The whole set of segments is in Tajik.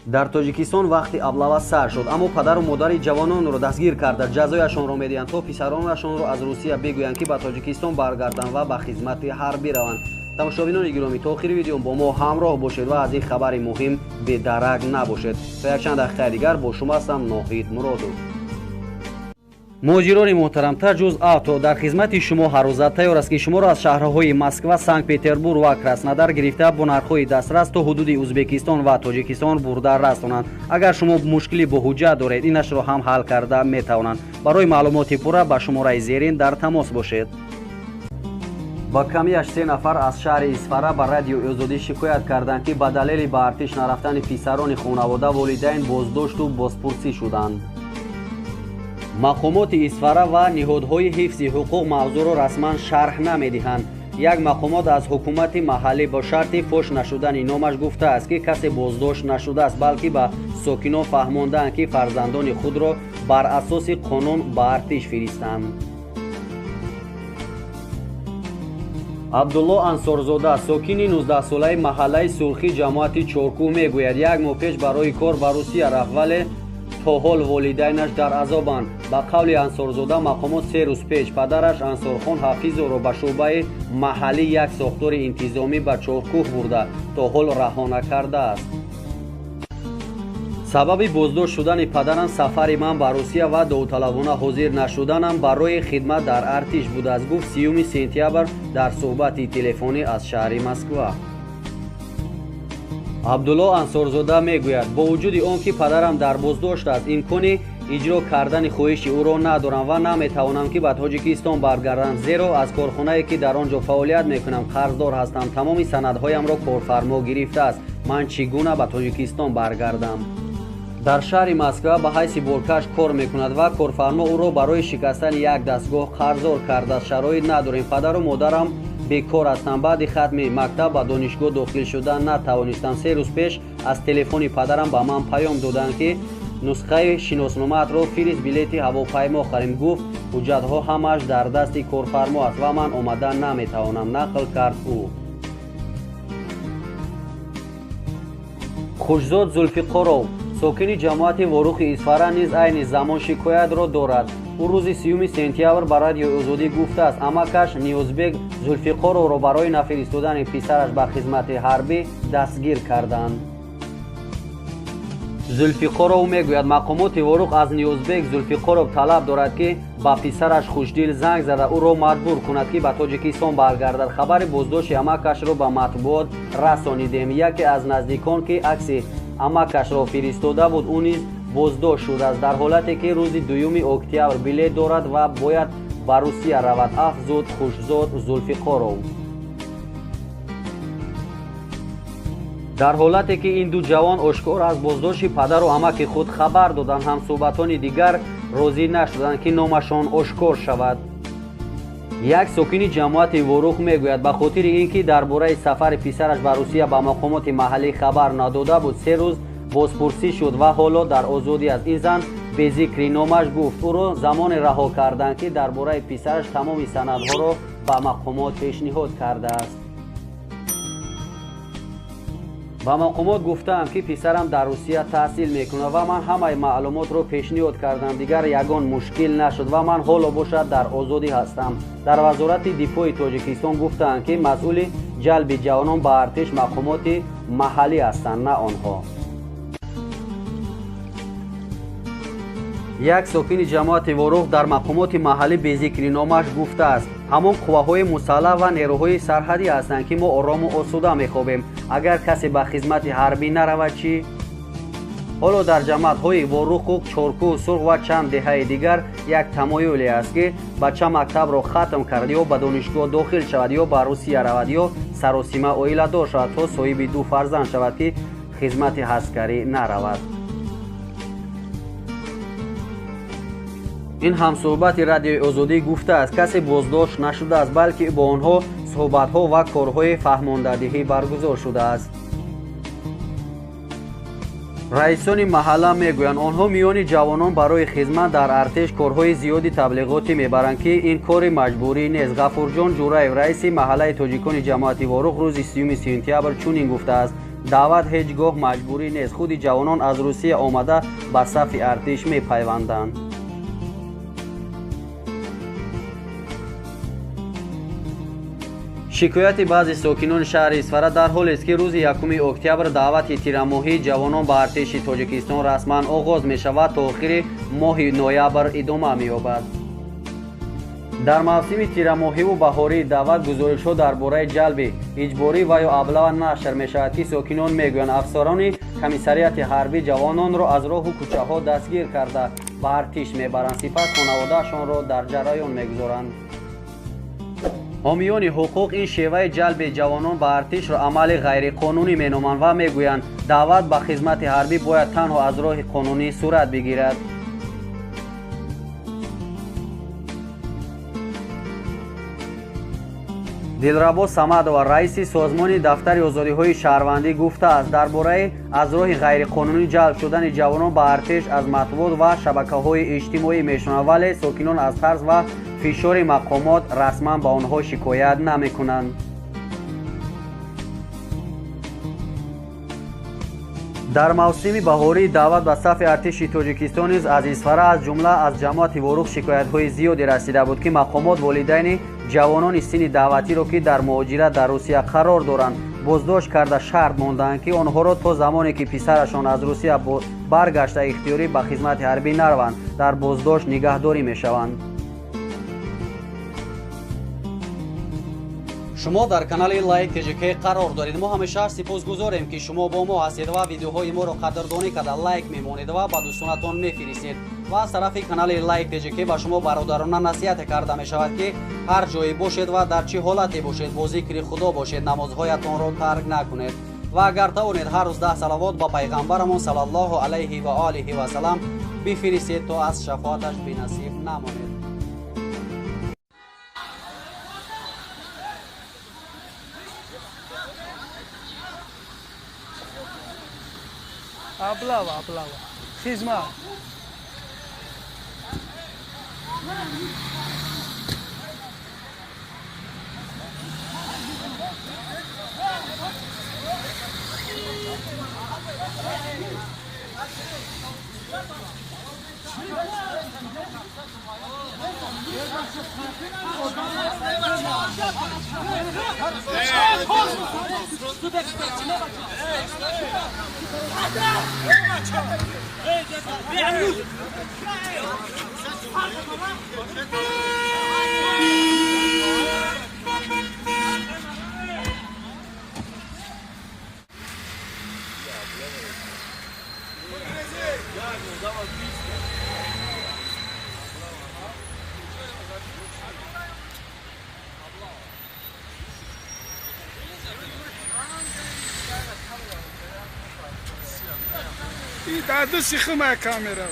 Дар Тоҷикистон вақти аблава сар шуд, аммо падару модари ҷавононро дастгир карда ҷазояшонро медиҳанд, то писаронашонро аз Русия бигӯянд, ки ба Тоҷикистон баргарданд ва ба хизмати ҳарбӣ раванд. Тамошобинони гиромӣ, то охири видео бо мо ҳамроҳ бошед ва аз ин хабари муҳим бедарак набошед. То якчанд дақиқаи дигар бо шумо ҳастам Ноҳид Муродов. Муҳоҷирони муҳтарам, Таҷуз Авто дар хизмати шумо ҳаррӯза тайёр аст, ки шуморо аз шаҳрҳои Москва, Санкт-Петербург ва Краснодар гирифта бо нархҳои дастрас то ҳудуди Ӯзбекистон ва Тоҷикистон бурда расонанд. Агар шумо мушкилӣ бо ҳуҷҷат доред, инашро ҳам ҳал карда метавонанд. Барои маълумоти пурра ба шумораи зерин дар тамос бошед. Ба камияш 3 нафар аз шаҳри Исфара ба Радиои Озодӣ шикоят карданд, ки ба далели ба артиш нарафтани писарони хонавода волидайн боздошту бозпурсӣ шуданд. Мақомоти Исфара ва ниҳодҳои ҳифзи ҳуқуқ мавзӯъро расман шарҳ намедиҳанд. Як мақомот аз ҳукумати маҳаллӣ бо шарти фош нашудани номаш гуфтааст, ки касе боздошт нашудааст, балки ба сокинон фаҳмондаанд, ки фарзандони худро бар асоси қонун ба артиш фиристанд. Абдулло Ансорзода, сокини 19-солаи маҳаллаи Сурхӣ ҷамоати Чоркӯҳ, мегӯяд, як моҳ пеш барои кор ба Русия рафт, вале то ҳол волидайнаш дар азобанд. Ба қавли Ансорзода, мақомот 3 рӯз пеш падараш Ансорхон Ҳафизовро ба шӯъбаи маҳаллӣ як сохтори интизомӣ ба Чоркӯҳ бурда, то ҳол раҳо накардааст. Сабаби боздошт шудани падарам сафари ман ба Русия ва довталабона ҳозир нашуданам барои хидмат дар артиш будааст, гуфт 30 сентябр дар суҳбати телефонӣ аз шаҳри Москва. Абдулло Ансорзода мегӯяд, бо вуҷуди он ки падарам дар боздошт аст, имкони иҷро кардани хоҳиши ӯро надорам ва наметавонам, ки ба Тоҷикистон баргардам, зеро аз корхонае, ки дар он ҷо фаъолият мекунам, қарздор ҳастам. Тамоми санадҳоямро корфармо гирифтааст. Ман чӣ гуна ба Тоҷикистон баргардам? Дар шаҳри Москва ба ҳайси боркаш кор мекунад ва корфармо ӯро барои шикастани як дастгоҳ қарздор кардааст. Шароит надорем. Падару модарам бекор ҳастам. Баъди хатми мактаб ба донишгоҳ дохил шуда натавонистам. 3 рӯз пеш аз телефони падарам ба ман паём доданд, ки нусхаи шиносномаатро фирист, билети ҳавопаймо харем. Гуфт, ҳуҷҷатҳо ҳамааш дар дасти корфармо аст ва ман омада наметавонам, нақл кард ӯ. Хушзод Зулфиқоров, сокини ҷамоати Ворухи Исфара, низ айни замон шикоятро дорад. Ӯ рӯзи 30 сентябр ба Радиои Озодӣ гуфтааст, амакаш Ниёзбек Зулфиқоровро барои нафиристодани писараш ба хизмати ҳарбӣ дастгир карданд. Зулфиқоров мегӯяд, мақомоти Ворух аз Ниёзбек Зулфиқоров талаб дорад, ки ба писараш Хушдил занг зада ӯро маҷбур кунад, ки ба Тоҷикистон баргардад. Хабари боздошти амакашро ба матбуот расонидем. Яке аз наздикон, ки акси амакашро фиристода буд, ӯ низ боздошт шудааст, дар ҳолате ки рӯзи 2 октябр билет дорад ва бояд ба Русия равад, афзуд Хушзод Зулфиқоров. Дар ҳолате ки ин ду ҷавон ошкор аз боздошти падару амаки худ хабар доданд, ҳамсӯҳбатони дигар розӣ нашуданд, ки номашон ошкор шавад. Як сокини ҷамоати Ворух мегӯяд, ба хотири ин ки дар бораи сафари писараш ба Русия ба мақомоти маҳаллӣ хабар надода буд, 3 рӯз бозпурсӣ шуд ва ҳоло дар озодӣ аст. Ин зан бе зикри номаш гуфт, ӯро замоне раҳо карданд, ки дар бораи писараш тамоми санадҳоро ба мақомот пешниҳод кардааст. Ба мақомот гуфтаам, ки писарам дар Русия таҳсил мекунад ва ман ҳамаи маълумотро пешниҳод кардам. Дигар ягон мушкил нашуд ва ман ҳоло бошад дар озодӣ ҳастам. Дар Вазорати дифои Тоҷикистон гуфтаанд, ки масъули ҷалби ҷавонон ба артиш мақомоти маҳаллӣ ҳастанд, на онҳо. Як сокини ҷамоати Ворух дар мақомоти маҳаллӣ бе зикри номаш гуфтааст, ҳамон қувваҳои мусаллаҳ ва нерӯҳои сарҳадӣ ҳастанд, ки мо орому осуда мехобем. Агар касе ба хизмати ҳарбӣ наравад чӣ? Ҳоло дар ҷамоатҳои Воруху, Чоркӯҳ, Сурх ва чанд деҳаи дигар як тамоюле аст, ки бача мактабро хатм кард ё ба донишгоҳ дохил шавад, ё ба Русия равад, ё саросима оиладор шавад, то соҳиби 2 фарзанд шавад, ки хизмати аскарӣ наравад. Ин ҳамсӯҳбати Радиои Озодӣ гуфтааст, касе боздошт нашудааст, балки бо онҳо суҳбатҳо ва корҳои фаҳмондадиҳӣ баргузор шудааст. Раисони маҳалла мегӯянд, онҳо миёни ҷавонон барои хизмат дар артиш корҳои зиёди таблиғотӣ мебаранд, ки ин кори маҷбурӣ нест. Ғафурҷон Ҷураев, раиси маҳаллаи тоҷикони ҷамоати Ворух, рӯзи 30 сентябр чунин гуфтааст: Даъват ҳеҷ гоҳ маҷбурӣ нест. Худи ҷавонон аз Русия омада ба сафи артиш мепайванданд. Шикояти баъзе сокинони шаҳри Исфара дар ҳолест, ки рӯзи 1 октябр даъвати тирамоҳии ҷавонон ба артиши Тоҷикистон расман оғоз мешавад, то охири моҳи ноябр идома меёбад. Дар мавсими тирамоҳиву баҳории даъват гузоришҳо дар бораи ҷалби иҷборӣ ва ё аблава нашр мешавад, ки сокинон мегӯянд, афсарони комиссариати ҳарбӣ ҷавононро аз роҳу кӯчаҳо дастгир карда ба артиш мебаранд, сипас хонаводаашонро дар ҷараён мегузоранд. Ҳомиёни ҳуқуқ ин шеваи ҷалби ҷавонон ба артишро амали ғайриқонунӣ меноманд ва мегӯянд, даъват ба хизмати ҳарбӣ бояд танҳо аз роҳи қонунӣ сурат бигирад. Дилрабо Самадова, раиси созмони Дафтари озодиҳои шаҳрвандӣ, гуфтааст, дар бораи аз роҳи ғайриқонунӣ ҷалб шудани ҷавонон ба артиш аз матбуот ва шабакаҳои иҷтимоӣ мешунаванд, вале сокинон аз тарс ва фишори мақомот расман ба онҳо шикоят намекунанд. Дар мавсими баҳории даъват ба сафи артиши Тоҷикистон низ аз Исфара, аз ҷумла аз ҷамоати Ворух, шикоятҳои зиёде расида буд, ки мақомот волидайни ҷавонони синни даъватиро, ки дар муҳоҷират дар Русия қарор доранд, боздошт карда шарт мондаанд, ки онҳоро то замоне ки писарашон аз Русия баргашта ихтиёрӣ ба хизмати ҳарбӣ нараванд, дар боздошт нигаҳдорӣ мешаванд. Шумо дар канали Лайк ТЖК қарор доред. Мо ҳамеша сипосгузорем, ки шумо бо мо ҳастед ва видеоҳои моро қадрдонӣ карда лайк мемонед ва ба дӯстонатон мефиристед. Ва аз тарафи канали Лайк ТЖК ба шумо бародарона насиҳат карда мешавад, ки ҳар ҷое бошед ва дар чӣ ҳолате бошед, бо зикри Худо бошед, намозҳоятонро тарк накунед ва агар тавонед, ҳар рӯз 10 салавот ба пайғамбарамон саллаллоҳу алайҳи ва олиҳи васалам бифиристед, то аз шафоаташ бенасиб намонед. Облава, облава. Хизмат. Даду сихма камера.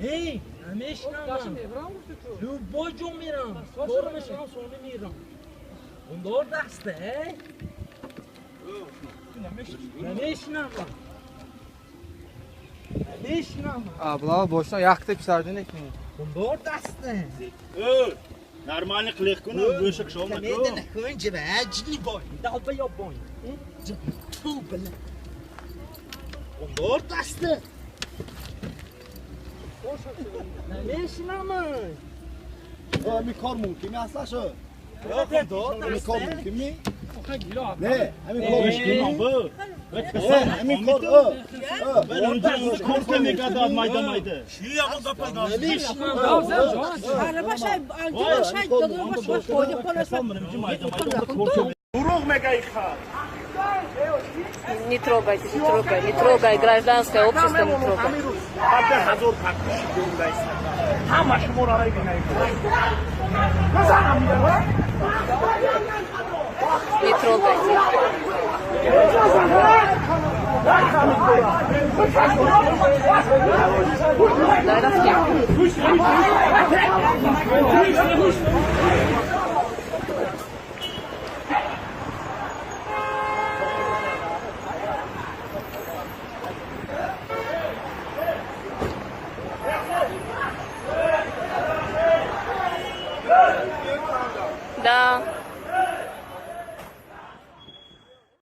Эй, намешинам. Любой ҷо мерам. Кор мешинам, сони мерам. Ундор даста, эй? Намешинам. Намешинам. Аблава бошна якта писарҷон екни. Ундор даста. Эй, нормально қилиқ кун, бӯшак шолма кун. Медана кун, ҷиба, ҷини бой. Далба ё бой. Ту била. Ундор даста. Намешинам. Ами кор мумкин аст шо? Ами кор мумкин ми? Не, ами кор мумкин ми? Ами кор, Кор мегадад майда майда. Дурӯғ мегӯй хар. Не трогайте, не трогай, не трогай, гражданское общество не трогай. Ҳама шуморо мебинем. Не трогайте. Дай.